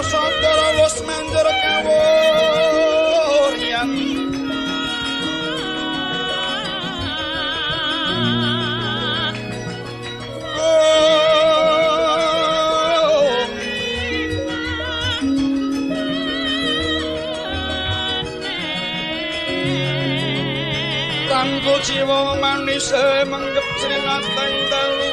Sadara wis manjur kawuryan. Tangku jiwa manis menggep srinateng dalu.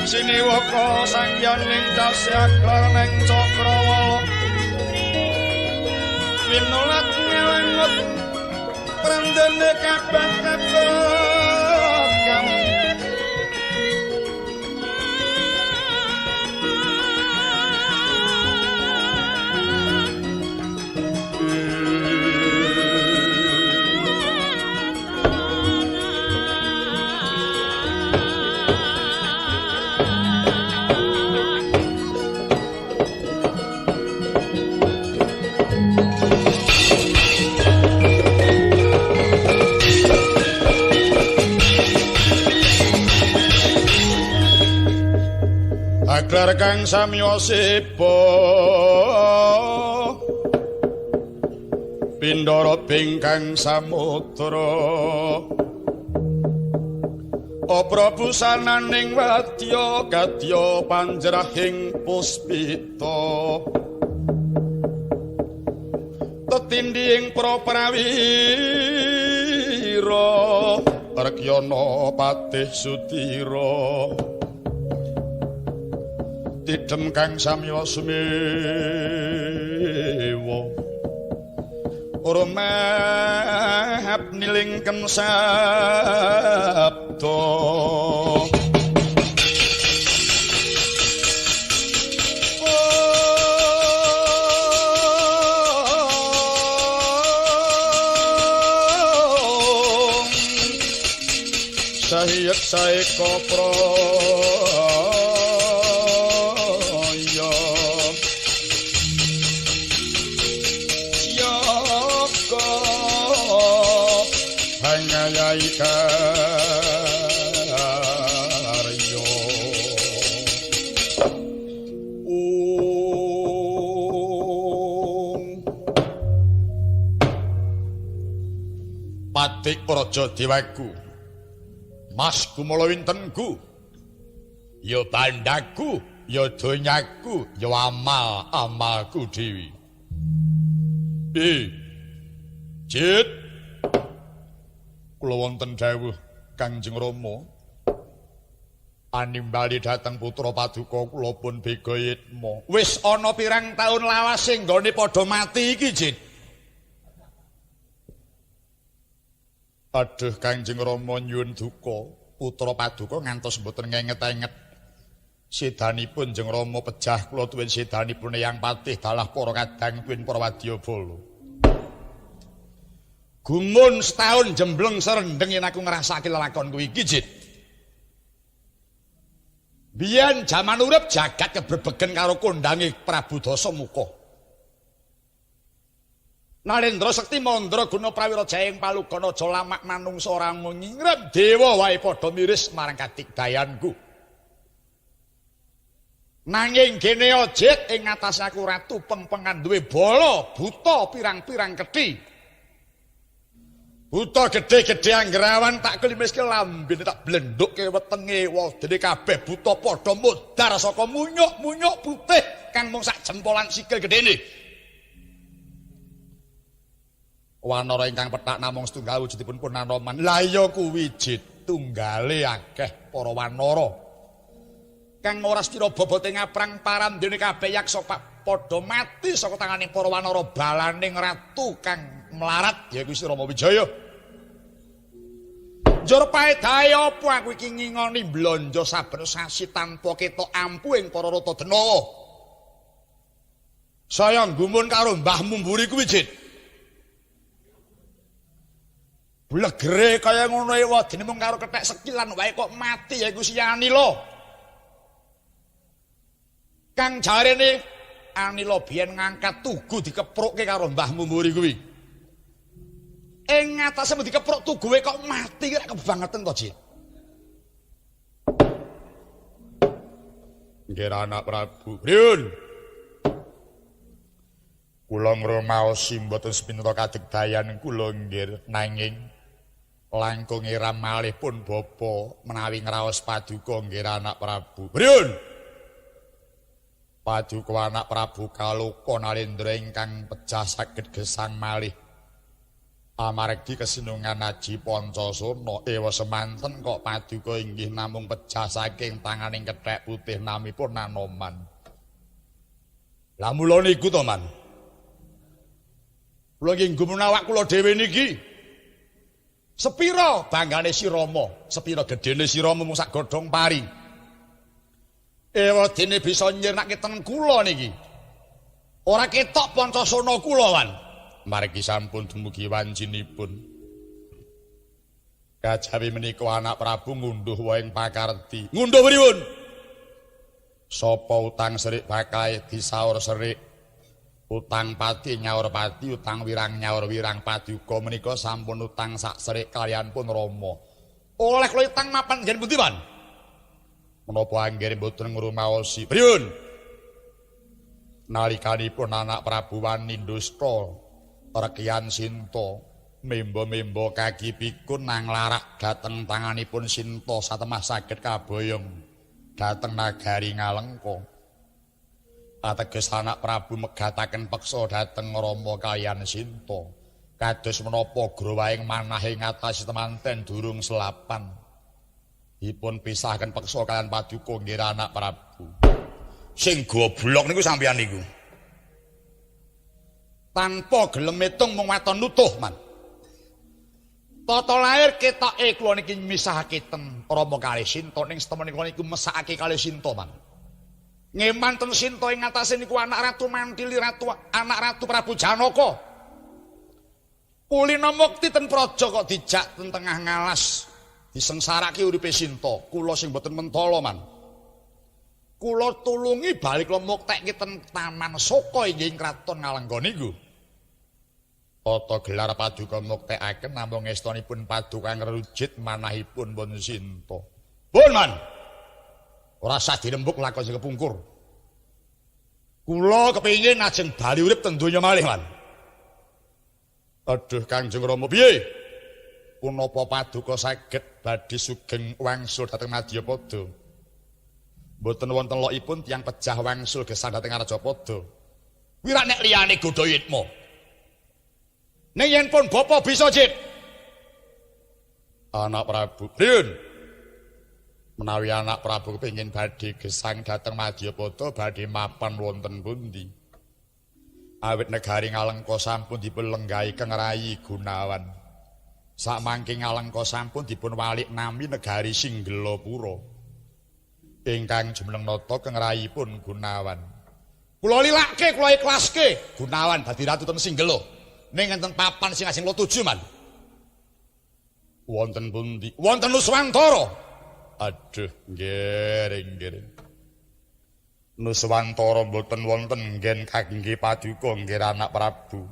Siniwaka sangyaning kasyagar neng cakrawala. Winulat ngelengut prandene kabeh-kabeh. Aglar kang samya seba pindara bingkang samudra Prabu sananing wadya kadya panjrahing puspita tetindhi ing pra prawira Rekyana patih sudira tidhem kang samya sumewa rumahap nilingken sabda. Sahiyek saeka praya siaka hangayai karya. Ung Patik Praja Dewaku, Mas Kumala wintenku, ya bandaku, ya donyaku, ya amal amalku dhewe. Jit, kula wonten dawuh Kangjeng Rama. Animbali dhateng putra paduka kula pun bega yitma. Wis ana pirang taun lawase nggone padha mati iki, Jit. Aduh Kangjeng Rama nyuwun duka, putra paduka ngantos mboten ngenget-enget. Sedanipun Jeng Rama pejah kula tuwin sedanipun Eyang Patih dalah para kadang tuwin para wadyabala. Gumun setahun jembleng serendeng yen aku ngrasake lelakonku iki, Jit. Biyen jaman urip jagat kebrebegen karo kondange Prabu Dasamuka. Narendra Sekti Mandra Guna Prawira Jayeng Palugana aja lamak manungsa ora ngingrem dewa wae padha miris marang kadigdayanku. Nanging gene ajet ing ngatasé aku ratu pengpengan duwe bala buta pirang-pirang kethi. Buta gedhe-gedhe anggerawan tak klimiske lambene tak blendhukke wetenge wadene kabeh buta padha mudhar saka munyuk-munyuk putih kang mung sak jempolan sikil gedene. Wanara ingkang pethak namung setunggal wujudipun pun Anoman. Lah iya kuwi Jit, tunggale akeh para wanara. Kang ora setira bobote ngaprang parandene kabeh yaksa padha mati saka tangane para wanara balaning ratu kang melarat yaiku Sri Rama Wijaya. Njur paedahe apa aku iki ngingoni blanja saben sasi tanpa ketok ampuh ing para rata denawa. Saya nggumun karo mbahmu mburi kuwi, Jit. Blegere kaya ngono e wadine mung karo kethek sekilan wae kok mati yaiku si Anila. Kang jarene Anila biyen ngangkat tugu dikeprukke karo mbahmu mburi kuwi. Ing ngatasé mung dikepruk tuguhe kok mati ki rek kebangetan to, Jit. Nggih anak Prabu. Priyun? Kula ngrumaosi mboten sepinten kadegdayan kula nggih nanging langkung iram malih pun bapa menawi ngraos paduka nggih anak Prabu. Priyun? Paduka anak Prabu Kaloka Narendra ingkang pejah saged gesang malih. Amargi kesinungan Aji Pancasona ewa semanten kok paduka inggih namung pejah saking tanganing kethek putih namipun Nanoman. Lah mula niku to, Man. Kula nggih gumun awak kula dhewe niki. Sepira banggane si Rama, sepira gedene si Rama mung sak godhong pari. Ewa dene bisa nyirnake ten kula niki. Ora ketok Pancasona kula, Wan. Margi sampun dumugi wancinipun. Kajawi menika anak Prabu ngunduh wohing pakarti. Ngunduh pripun? Sapa utang serik bakae disaur serik. Utang pati nyaur pati, utang wirang nyaur wirang. Paduka menika sampun utang sak serik kaliyan pun Rama. Oleh kula utang mapan nggen pundi, Pan? Menapa anggere mboten ngrumaosi? Pripun? Nalikanipun anak Prabu wani ndusta rekian Sinta memba-memba kaki pikun nang larak dhateng tanganipun Sinta satemah saged kaboyong dhateng nagari Ngalengka. Ateges anak Prabu megataken peksa dhateng Rama kaliyan Sinta. Kados menapa growaing manahe ngatasi temanten durung selapan. Dipun pisahaken peksa kaliyan paduka nggih anak Prabu. Sing goblok niku sampeyan niku. Tanpa gelem metung mung waton nutuh, Man. Tata lahir ketoke kula niki misahake ten Rama kalih Sinta ning setemene kula niku mesakake kalih Sinta, Man. Ngeman ten Sinta ing ngatasé niku anak Ratu Mantili, ratu anak Ratu Prabu Janaka. Kulina mukti ten praja kok dijak ten tengah ngalas, disengsarake uripe Sinta. Kula sing mboten mentala, Man. Kula tulungi bali kula muktekke ten Taman Soka inggih kraton Ngalengka niku. Tata gelar paduka muktekaken namung estonipun paduka ngrujit manahipun pun Sinta. Pun, Man. Ora sah dirembuk lakon sing kepungkur. Kula kepengin ajeng bali urip ten donya malih, Man. Aduh Kangjeng Rama piye? Punapa paduka saged badhe sugeng wangsul dhateng Madyapada? Mboten wonten lokipun tiyang pejah wangsul gesang dhateng Arjapada. Kuwi ra nek liyane Godha Yitma. Ning yen pun bapa bisa, Jit. Anak Prabu. Priyun? Menawi anak Prabu kepengin badhe gesang dhateng Madyapada badhe mapan wonten pundi? Awit negari Ngalengka sampun dipun lenggahi Keng Rayi Gunawan. Samangke Ngalengka sampun dipun walik nami negari Singgelapura. Ingkang jumeneng nata Keng Rayi pun Gunawan. Kula lilake, kula ikhlaske Gunawan dadi ratu ten Singgela. Ning enten papan sing ajeng kula tuju, Man. Wonten pundi? Wonten Nuswantara. Aduh, nggih, nggih. Nuswantara mboten wonten nggen kangge paduka nggih anak Prabu.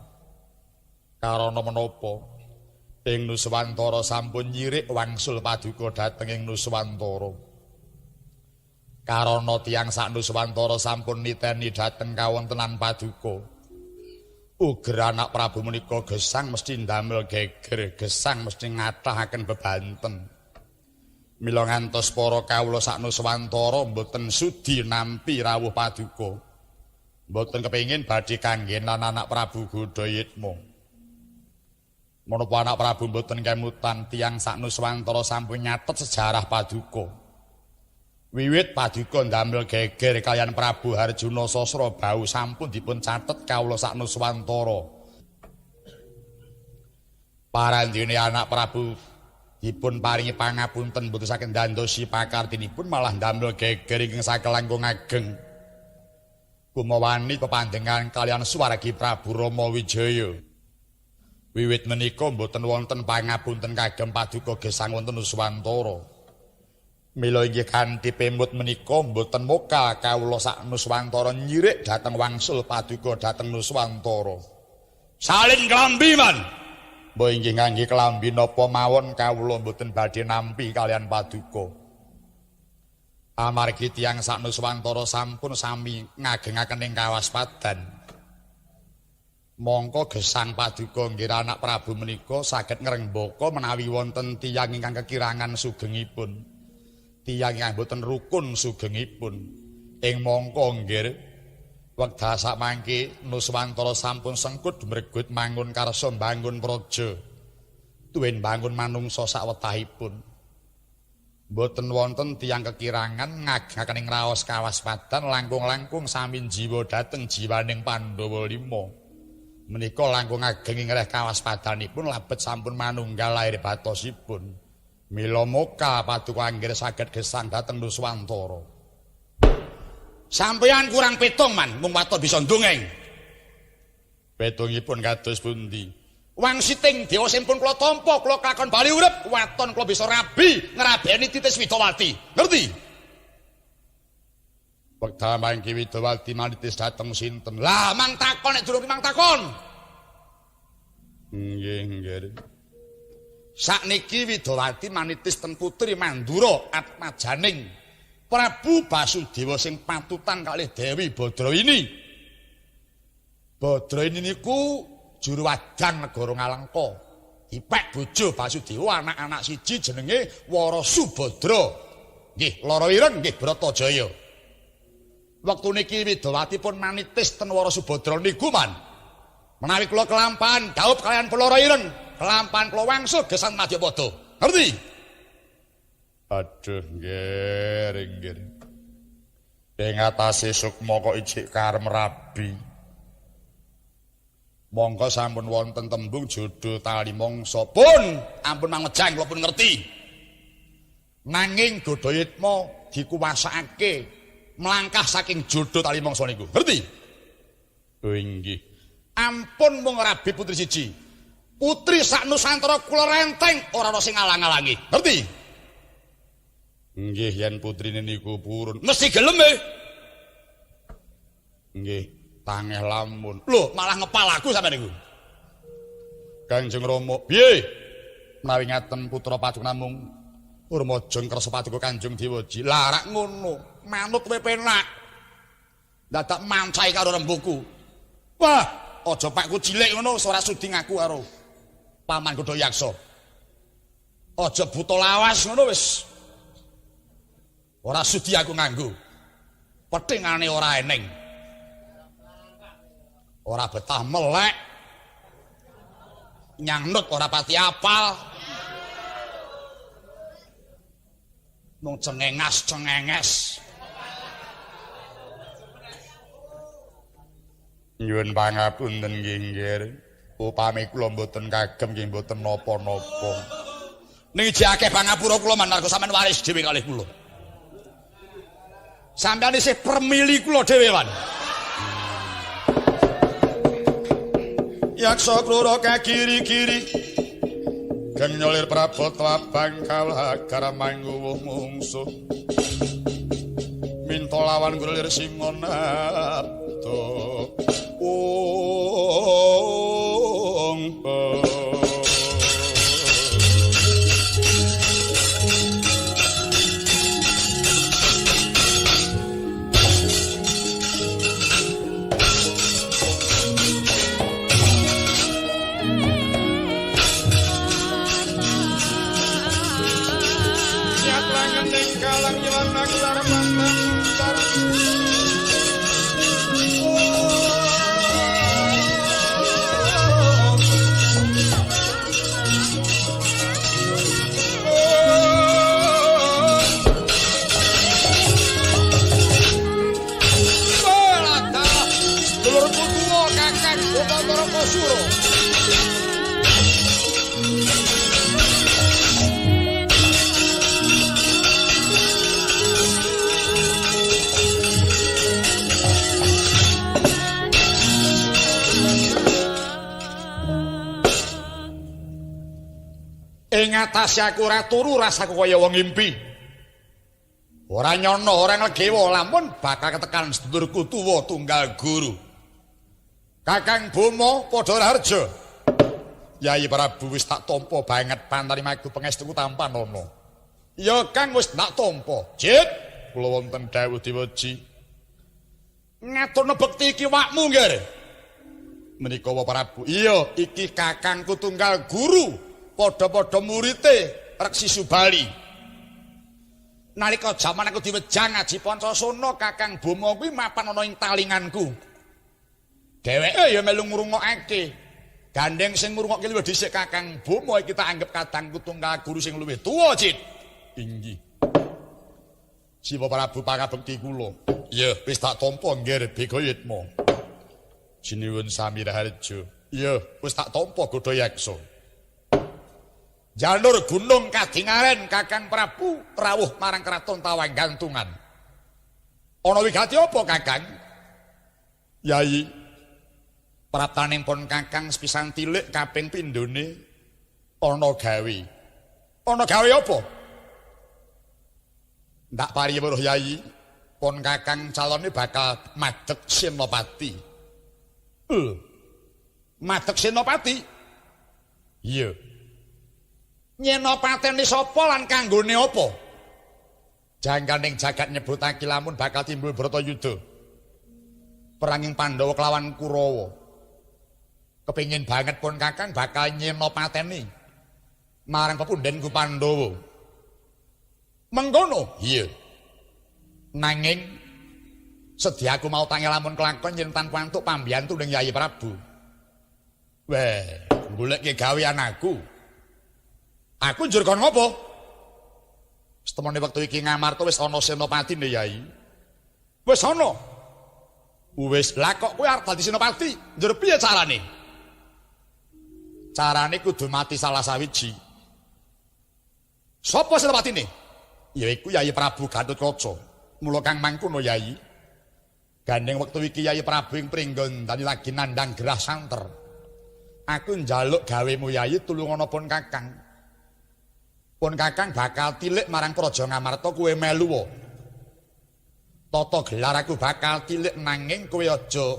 Karana menapa? Ing Nuswantara sampun nyirik wangsul paduka dhateng ing Nuswantara. Karana tiyang sak Nuswantara sampun niteni dhateng kawontenan paduka. Uger anak Prabu menika gesang mesti ndamel geger, gesang mesti ngathahaken bebanten. Mila ngantos para kawula sak Nuswantara mboten sudi nampi rawuh paduka. Mboten kepengin badhe kanggenan anak Prabu Godha Yitma. Menapa anak Prabu mboten kemutan tiyang sak Nuswantara sampun nyatet sejarah paduka. Wiwit paduka ndamel geger kaliyan Prabu Harjuna Sasrabahu sampun dipun catet kawula sak Nuswantara. Parandene anak Prabu dipun paringi pangapunten mboten saged ndandosi pakartinipun malah ndamel geger ingkang sakelangkung ageng. Kumawani pepandengan kaliyan swargi Prabu Rama Wijaya. Wiwit menika mboten wonten pangapunten kagem paduka gesang wonten Nuswantara. Mila inggih kanthi pemut menika mboten mokal kawula sak Nuswantara nyirik dhateng wangsul paduka dhateng Nuswantara. Salin klambi, Man. Mbok inggih ngangge kelambi napa mawon kawula mboten badhe nampi kalian paduka. Amargi tiyang sak Nuswantara sampun sami ngagengaken ing kawaspadan. Mongko gesang paduka nggih anak Prabu menika saged ngrembaka menawi wonten tiyang ingkang kekirangan sugengipun. Tiyang ingkang boten rukun sugengipun. Ing mongko nggih wekdal sakmangke Nuswantara sampun sengkut mregut mangun karsa mbangun praja. Tuwin bangun manungsa sawetahipun. Mboten wonten tiyang kekirangan ngagengaken ing raos kawaspadan langkung-langkung sami jiwa dhateng jiwaning Pandhawa lima. Menika langkung ageng ing reh kawaspadanipun labet sampun manunggal lair batosipun. Mila moka paduka anggir saged gesang dhateng Nuswantara. Sampeyan kurang petung man, mung waton bisa ndongeng. Petungipun kados pundi? Wangsiting dewa sampun kula tampa, kula kakon bali urip, waton kula bisa rabi ngrabeni titis Widawati. Ngerti? Wekdal mangke Widawati manitis dhateng sinten? Lah mang takon nek durung mang takon. Nggih, nggih. Sakniki Widawati manitis ten putri Mandura atmajaning Prabu Basudewa sing patutan kalih Dewi Badrawini. Badrawini niku juru wadang negara Ngalengka. Dipek bojo Basudewa anak-anak siji jenenge Wara Subadra. Nggih, Lara Ireng nggih Bratajaya. Wektu niki Widawati pun manitis ten Wara Subadra niku man. Menawi kula kelampahan dhaup kaliyan Lara Ireng, kelampahan kula wangsul gesang madyapada. Ngerti? Aduh, nggih, nggih. Ing atase sukma kok ijik karem rabi. Monggo sampun wonten tembung jodho tali mangsa. Pun ampun mangejang kula pun ngerti. Nanging Godhayitma dikuwasakake melangkah saking jodho tali mangsa niku. Ngerti? Oh inggih. Ampun mung rabi putri siji. Putri sak Nusantara kula renteng ora ana sing ngalang-alangi. Ngerti? Nggih, yen putrine niku purun mesti gelem e. Nggih, tangeh lamun. Lho, malah ngepal aku sampeyan niku. Kanjeng Rama, piye? Menawi ngaten putra paduka namung Urmajeng kersa paduka Kanjeng Dewaji. Lah rak ngono, manut kowe penak. Dadak mancai karo rembuku. Wah, aja pakku cilik ngono ora sudi ngaku karo Paman Godha Yaksa. Aja buta lawas ngono wis. Ora sudi aku nganggo. Pethingane ora eneng. Ora betah melek. Nyangnut ora pati apal. Mung cengengas-cengenges. Nyuwun pangapunten nggih, nggih. Upami kula mboten kagem nggih mboten napa-napa. Ning ijih akeh pangapura kula manarga sampean waris dhewe kalih kula. Sampeyan isih permili kula dhewe, Wan. Yaksa krura kagiri-giri. Geng nyolir prabot abang kawlagar mangguwuh mungsuh. Minta lawan gulir singonabdo. Ong. Ing atase aku ora turu, rasaku kaya wong ngimpi. Ora nyono, ora nglegewa, lamun bakal ketekan sedulurku tuwa tunggal guru. Kakang Boma Padha Raharja. Yai Prabu wis tak tampa banget pantarimaku pangestuku tampanana. Ya Kang wis tak tampa. Jit, kula wonten dawuh Dewaji. Ngaturna bekti iki wakmu nggih. Menika wa Prabu. Iya, iki kakangku tunggal guru, padha-padha murite Reksi Subali. Nalika jaman aku diwejang ngaji Pancasona, Kakang Boma kuwi mapan ana ing talinganku. Dheweke ya melu ngrungokake. Gandeng sing ngrungokke luwih dhisik Kakang Boma iki tak anggep kadangku tunggal guru sing luwih tuwa, Cit. Inggih. Siwa Prabu pakabekti kula. Iya, wis tak tampa nggih Begayitma. Sinuwun sami raharja. Iya, wis tak tampa Godha Yaksa. Janur gunung kadingaren Kakang Prabu rawuh marang kraton Tawang Gantungan. Ana wigati apa Kakang? Yai, praptaning pun Kakang sepisan tilik kaping pindhone ana gawe. Ana gawe apa? Ndak pari weruh Yai, pun Kakang calone bakal madeg senopati. Madeg senopati? Iya. Nyenopatene sapa lan kanggone apa? Jangkaning jagat nyebutake lamun bakal timbul Bratayuda. Peranging Pandhawa kelawan Kurawa. Kepingin banget pun Kakang bakal nyenopateni marang pepundhenku Pandhawa. Mengkono? Iya. Nanging sediaku mau tangi lamun kelakon yen tanpa antuk pambiyantu ning Yai Prabu. Weh, goleke gawean aku. Aku njur kon ngopo? Setemene wektu iki Ngamarta wis ana senopatine Yai. Wis ana. Wis, lah kok kowe arep dadi senopati? Njur piye carane? Carane kudu mati salah sawiji. Sapa senopatine? Ya iku Yai Prabu Gatotkaca. Mula kang mangkono Yai. Gandeng wektu iki Yai Prabu ing Pringgondani lagi nandhang gerah santer. Aku njaluk gawemu Yai tulungana pun Kakang. Pun Kakang bakal tilik marang Praja Ngamarta kowe melu wae. Tata gelar aku bakal tilik nanging kowe aja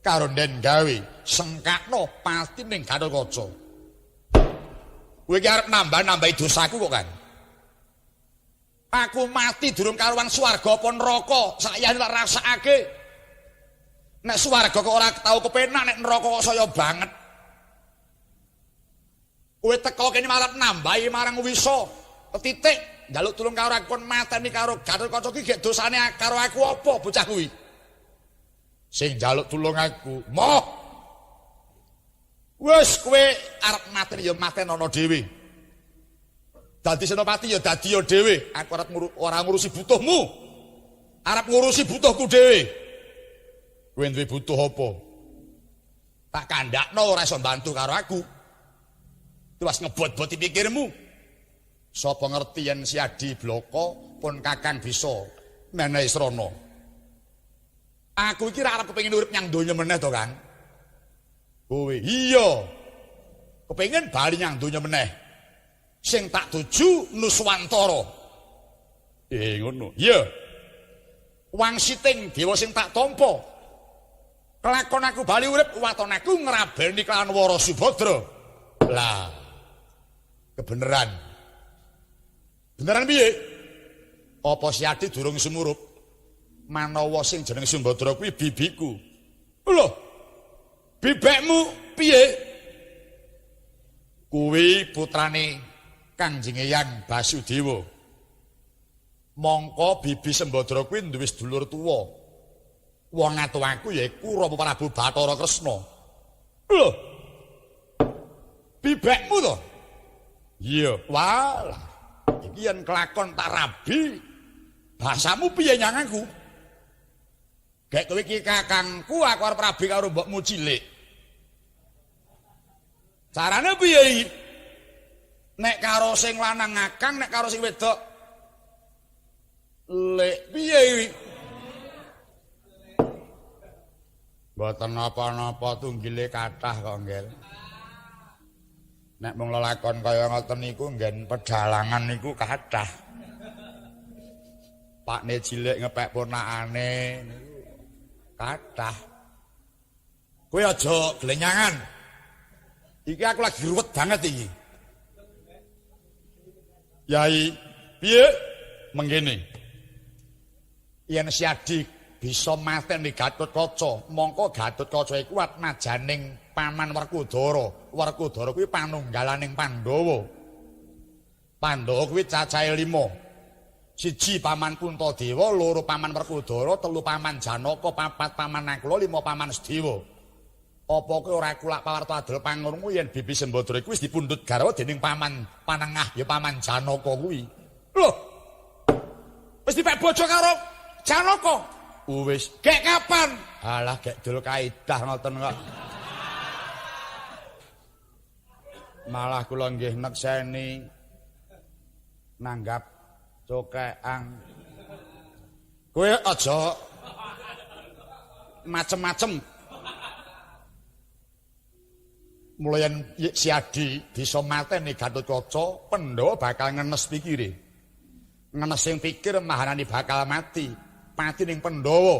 karonden gawe sengkakno patining Gatotkaca. Kowe iki arep nambah-nambahi dosaku kok, Kang. Aku mati durung karuan swarga apa neraka, sakjane tak rasakake. Nek swarga kok ora tau kepenak, nek neraka kok saya banget. Kowe teko kene malah nambahi marang wisa titik njaluk tulung karo aku kon mateni karo Gatotkaca iki gek dosane karo aku apa bocah kuwi. Sing njaluk tulung aku, moh. Wis kowe arep mateni ya matenono dhewe. Dadi senopati ya dadi ya dhewe. Aku arep ora ngurusi butuhmu. Arep ngurusi butuhku dhewe. Kowe duwe butuh apa? Tak kandhakno ora iso mbantu karo aku. Tuwas ngebot-boti pikirmu. Sapa ngerti yen si Adi Bloko pun Kakang bisa menehi srana. Aku iki ora arep kepengin urip nyang donya meneh to, Kang. Kowe iya. Kepengin bali nyang donya meneh. Sing tak tuju Nuswantara. Ngono. Iya. Wangsiting dewa sing tak tampa. Kelakon aku bali urip waton aku ngrabeni kelawan Wara Subadra. Lah. Kebeneran. Beneran piye? Apa si Adi durung sumurup? Manawa sing jeneng Sumbadra kuwi bibiku. Lho. Bibekmu piye? Kuwi putrane Kangjeng Eyang Basudewa. Mongko bibi Sembadra kuwi duwe sedulur tuwa. Wong atuwaku yaiku Rama Prabu Bathara Kresna. Lho. Bibekmu to? Iya. Walah. Iki yen kelakon tak rabi, bahasamu piye nyang aku? Gek kowe iki kakangku, aku arep rabi karo mbokmu cilik. Carane piye iki? Nek karo sing lanang ngakang, nek karo sing wedok lek piye iki? Mboten napa-napa tunggile kathah kok, Nggih. Nek mung lelakon kaya ngoten niku nggen pedalangan niku kathah. Pakne cilik ngepek ponakane niku kathah. Kowe aja glenyangan. Iki aku lagi ruwet banget iki. Yai, piye? Mengkene. Yen si Adi bisa mateni Gatotkaca, mongko Gatotkaca iku atmajaning Paman Werkudara. Werkudara kuwi panunggalaning Pandhawa. Pandhawa kuwi cacahe 5. 1 Paman Puntadewa, 2 Paman Werkudara, 3 Paman Janaka, 4 Paman Nakula, 5 Paman Sedewa. Apa kowe ora kulak pawarta adol pangrungu yen Bibi Sembadra iku wis dipundhut garwa dening Paman Panengah ya Paman Janaka kuwi. Lho. Wis dipek bojo karo Janaka. Wis. Gek kapan? Alah gek dul kaidah ngoten kok. Malah kula nggih nekseni nanggap cokeang. Kowe aja macem-macem. Mula yen si Adi bisa mateni Gatotkaca, Pandhawa bakal ngenes pikire. Ngenes sing pikir mahanani bakal mati, mati ning Pandhawa.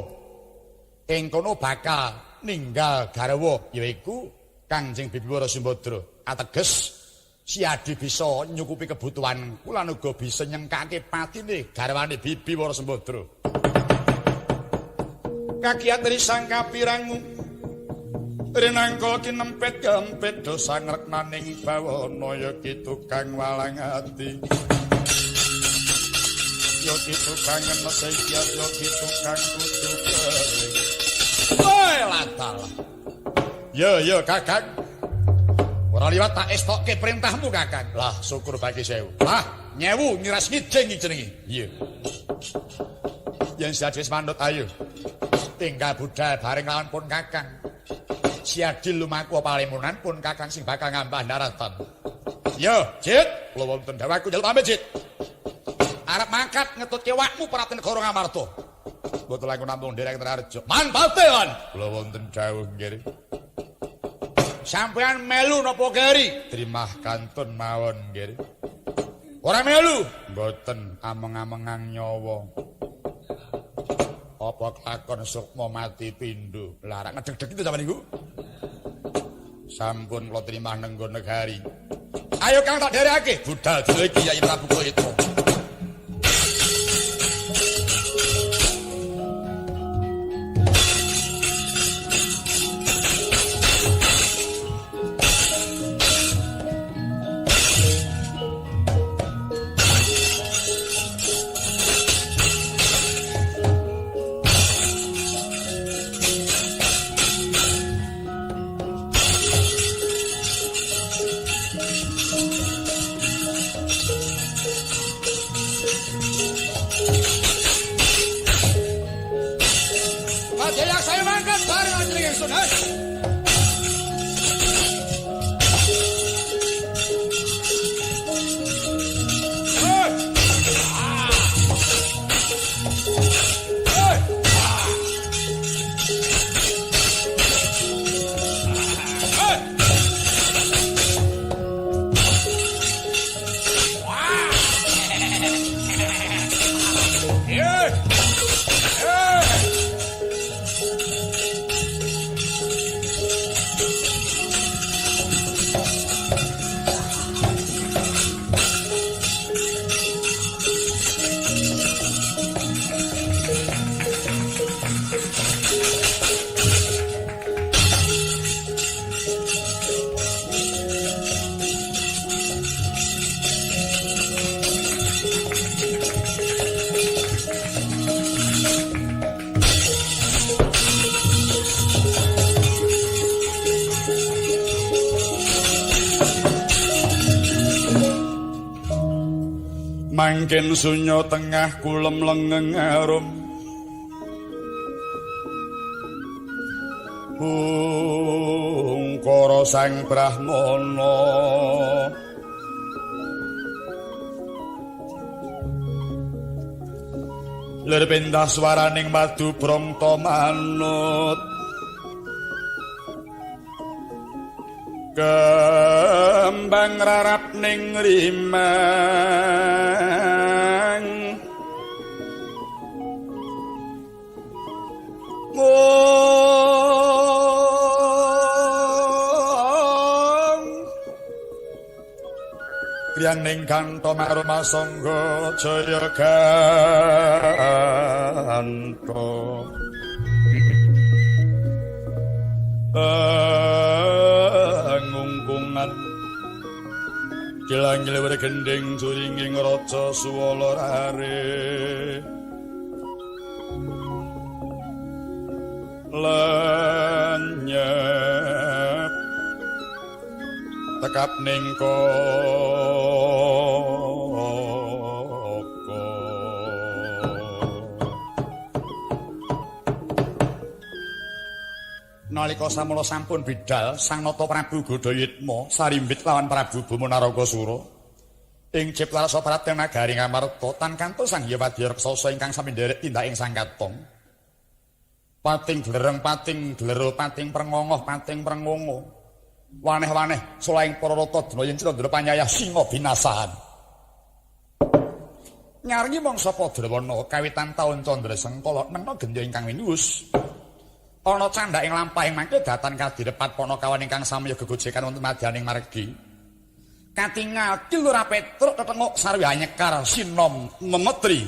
Ing kono bakal ninggal garwa yaiku Kangjeng Bibi Wara Sumbadra. Ateges si Adi bisa nyukupi kebutuhan lan uga bisa nyengkake patine garwane Bibi Wara Sembadra. Kakiat sang kapirangu rinangka kinempet kempet dosa ngreknaning bawana ya ki tukang walang ati. Ya ki tukang ngenes ya ki tukang kudu kering. Oi latalah. Ya ya Kakang. Ora liwat tak estokke perintahmu Kakang. Lah syukur bagi sewu. Lah nyewu ngiras ngijeng iki jenenge. Iya. Yen si wis manut ayo. Tinggal budal bareng lawan pun Kakang. Si Adil lumaku palemunan pun Kakang sing bakal ngambah daratan. Yo, Jit, kula wonten dawuhku njaluk pamit, Jit. Arep mangkat ngetutke wakmu Praten Negara Ngamarta. Mboten langkung namung nderek Trarjo. Manpate lan. Kula wonten dawuh nggih. Sampeyan melu napa keri? Trimah kantun mawon nggih. Ora melu? Mboten, ameng-amengang nyawa. Apa kelakon sukma mati pindho? Lah rak ngedeg-deg itu sampeyan niku. Sampun kula trimah nenggo negari. Ayo Kang tak derekake. Budal dina iki Yai Prabu Kayita. Mangken sunya tengah kulem lengeng arum Bungkara sang Brahmana Lir pentas swaraning madu brangta manut Kembang rarap ning rimang Mung Goyang ning gantha maruma sangga jaya gantha. Ngungkungan Gilang-gilewere gending juringing raja suwala rare. Lenyep tekap ning koko. Nalika samala sampun bidal Sang Nata Prabu Godhayitma sarimbit lawan Prabu Bama Narakasura ing Ciptarasa Praten nagari Ngamarta tan kantos Sang Hyang Wadya Raksasa ingkang sami nderek tindak ing Sangkatong. Pating glereng, pating glero, pating prengongoh, pating prengongo. Waneh-waneh solaing para rata dina yen Candra panyayah singa binasan. Nyarengi mangsa Padrawana kawitan taun Candra Sengkala nengna gendya ingkang winuwus. Ana candhak ing lampahing mangke datan kadirepat panakawan ingkang samya gegojekan wonten madyaning margi. Katingal Ki Lurah Petruk tetenguk sarwi anyekar sinom memetri.